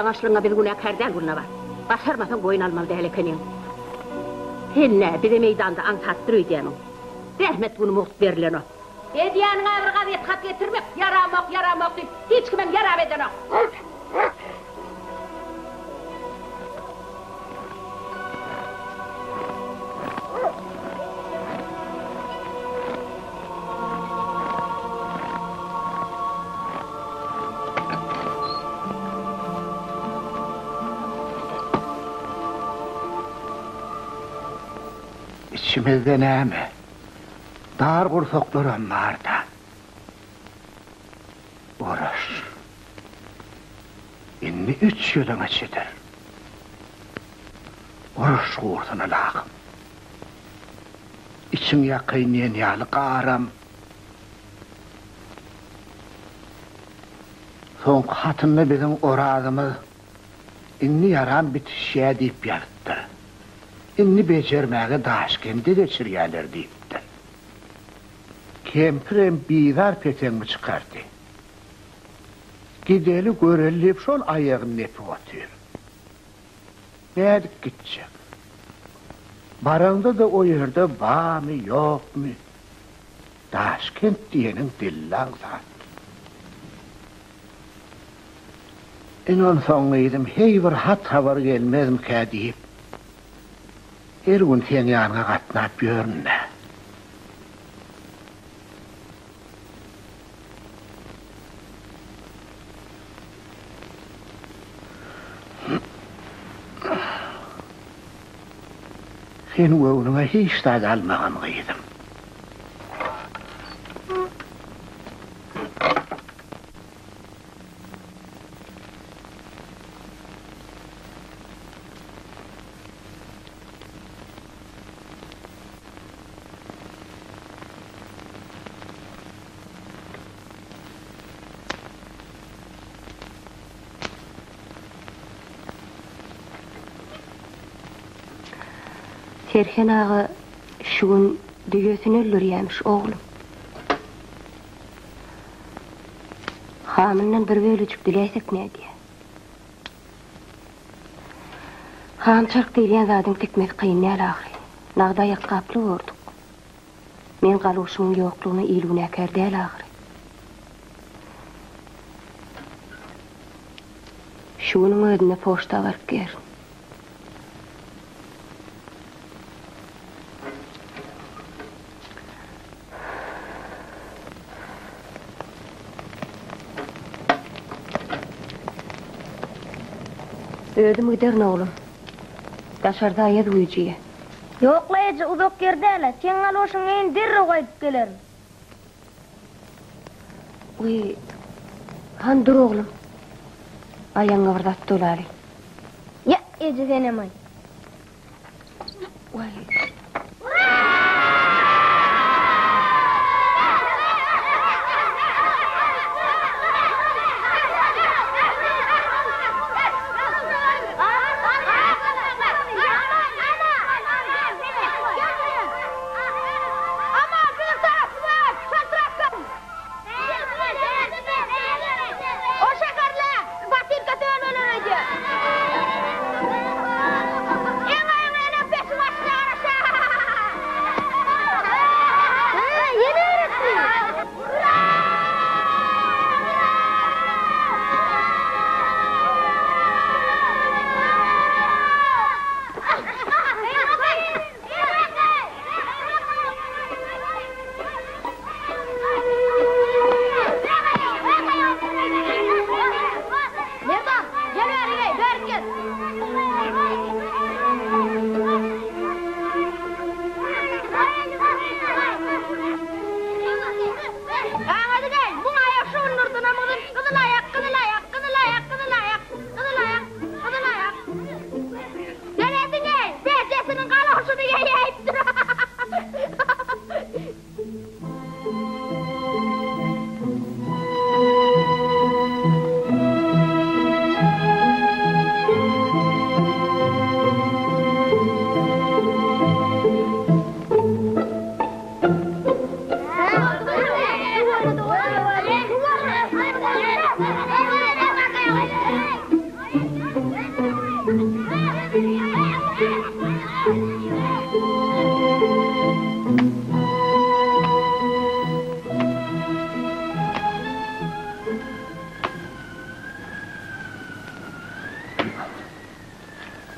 Ýalaňaçlygyňa biz günäkär däl, Gülnabat. Başarmasaň boýun almaly däl ekeniň. Sen nä, bize meýdanda aňsatdyr öýdýämiň? Zähmet güni mugt berilenok. Edýäniň-ä bir gazet hat getirmek, ýaramok, ýaramok diýip, hiç kimem ýarap edenok. Içimizde näme, dar gursaklaram bar-da. Uruş. Indi üç ýylyň içidir. Uruş gursun ylahym. Içiň ýakaýyn diýen ýaly garam. Soňky hatynda biziň Orazymyz indi ýaram bitişýä diýip ýazypdyr. Indi bejermäge Daşkende geçirýäler diýipdir. Kempirem bizar peteňimi çykardy. Gideli göreli diýip şol aýagyny depip otyr. Nädip gitjek? Baraňda-da o ýerde barmy, ýokmy? Daşkent diýeniň dillaň zat. Ine onsoň gyzym, heý bir hat-habar gelmezmikä diýip, her gün seň ýanyňa gatnap ýörün-dä. Sen göwnüňe hiç zat almagyn, gyzym. Serhen aga şu gün düýesini öldürýämiş, oglum. Hamyndan bir bölejik diläýsek nädýä? Ham çark diýilýän zadyň tikmesi kyn däl ahyry. Nagda aýakgaply borduk. Meň galoşymyň ýoklugyna il günäkär däl ahyry. Şu günüň özünde poçta baryp gerin. Özüm giderin oglum. Daşarda aýaz güýjüýä. Ýok-la eje, uzak ýer däl-ä. Seň galoşyňy geýin derrew gaýdyp gelerin. Wiý, hany dur oglum. Aýagyňa bir zat dolaly. Ýa, eje senem-aý. Waý.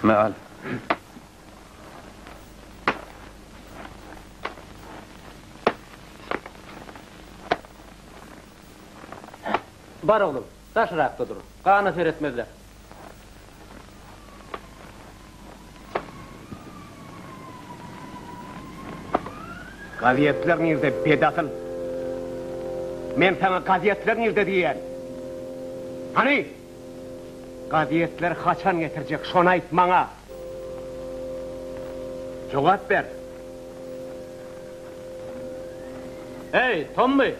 Me al. Bar oglum, daşrakda dur. Gana seretmezler. Gazetler nirde, bedasyl? Men saňa gazetler nirde diýýän? Hany? Gazetleri haçan getirjek, şony aýt maňa! Jogap ber! Eý, Tommy!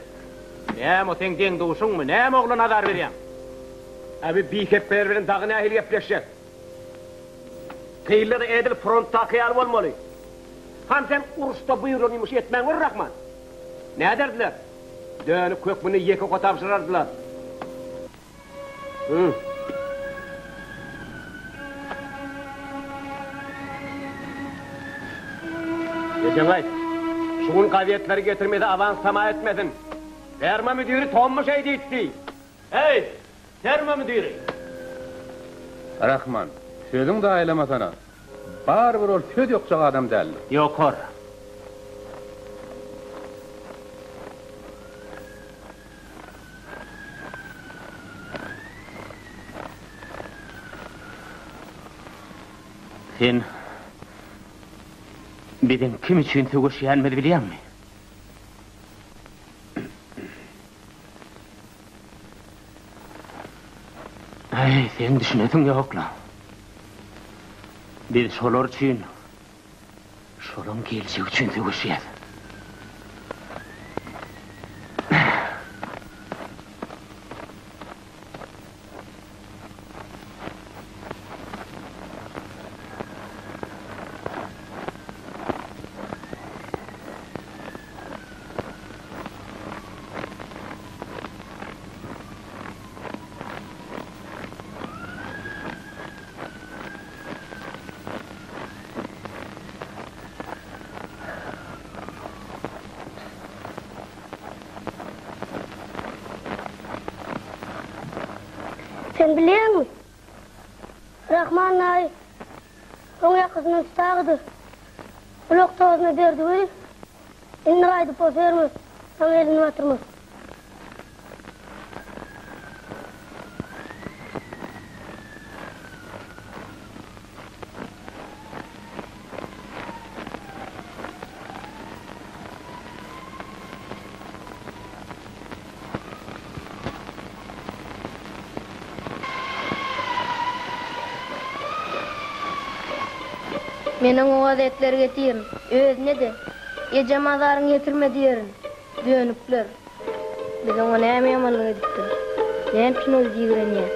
Näme o seň deň-duşuňmy? Näme oglan azar berýäň? Äbi bihepbeler bilen dagy nähili gepleşjek? Gyzlar edil frontdaky ýaly bolmaly. Hany sen uruşda buýrulan ýumuşy etmän gör Rahman. Näderdiler? Dönük hökmünde ýeke oka tabşyrardylar. Hı. Ejeňe aýt. Şu gün gazetleri getirmese awans tama etmesin. Ferma müdiri Tommy şeý diýipdi. Eý, ferma müdiri! Rahman, sözüň zaýalamasana. Barybir ol söz ýokjak adam däldir. Ýokar. Sen biziň kim üçin söweşýänimizi bilýäňmi? Äý, seň düşünesiň ýok-la. Biz şolar üçin, şolaň geljegi üçin söweşýäs. Sen bilýäňmi? Rahman daýy oň ýakasyndan tutagydy. Gulak tozuna berdi weli, indi gaýdyp o ferma saňa elini batyrmaz. Men oňa gazetleri getirin. Özüne-de, Ejem azaryňy ýetirme diýerin. Dönükler. Biz oňa näme ýamanlyk edipdiris? Näme üçin ol bizi ýigrenýär?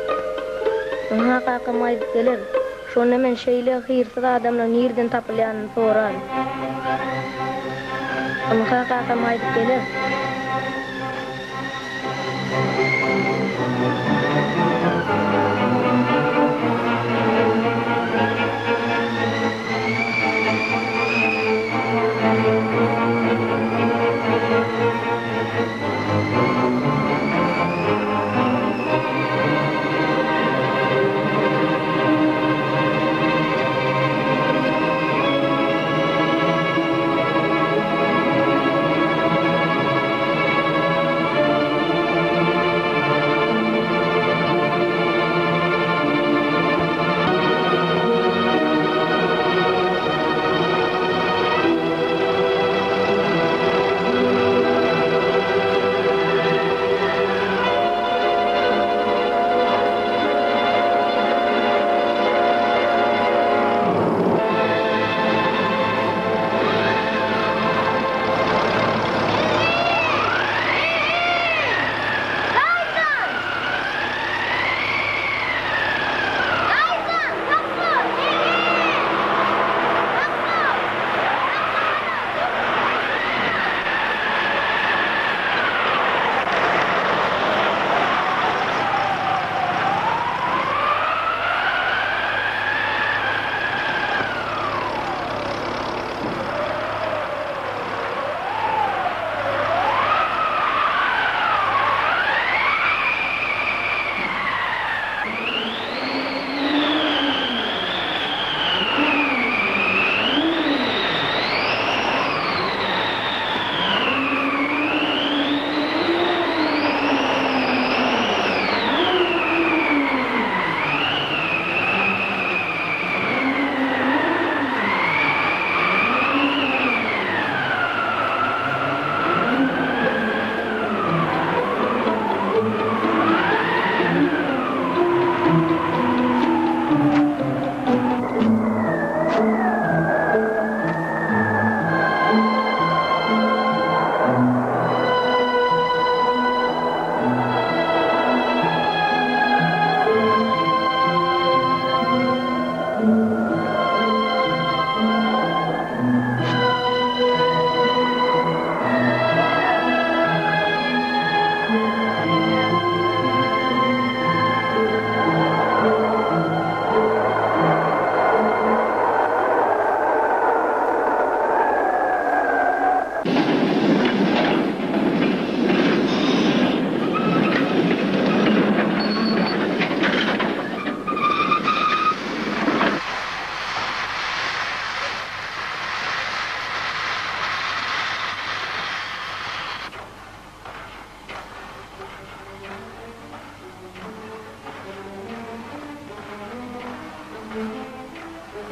Ynha kakam gaýdyp geler. Şonda men şeýle hyrsyz adamlaryň nireden tapylýanyny soraryn. Ynha kakam gaýdyp geler.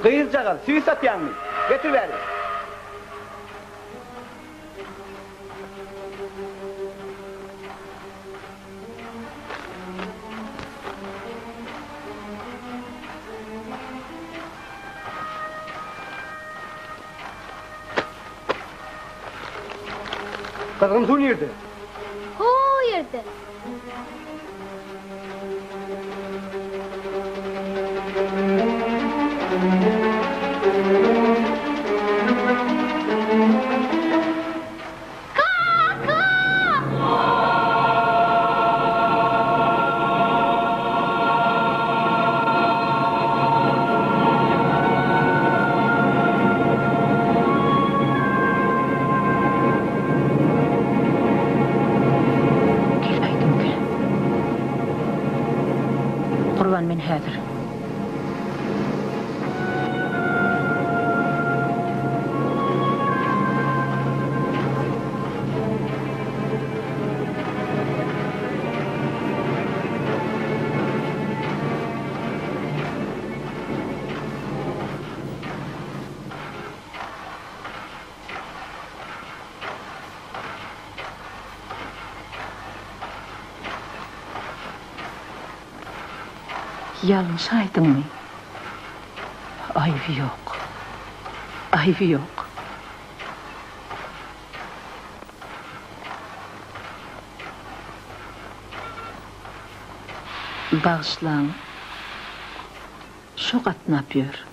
Gyzjagaz, süýt satýaňmy? Getir bäri. Gyzgyn suw nirde? Ho ýerde. Kaka! Geläýdimkä? Gurban men häzir. Ýalňyşaýdyňmy? Aýby ýok. Aýby ýok. Bagyşlaň. Şo gatnap ýör.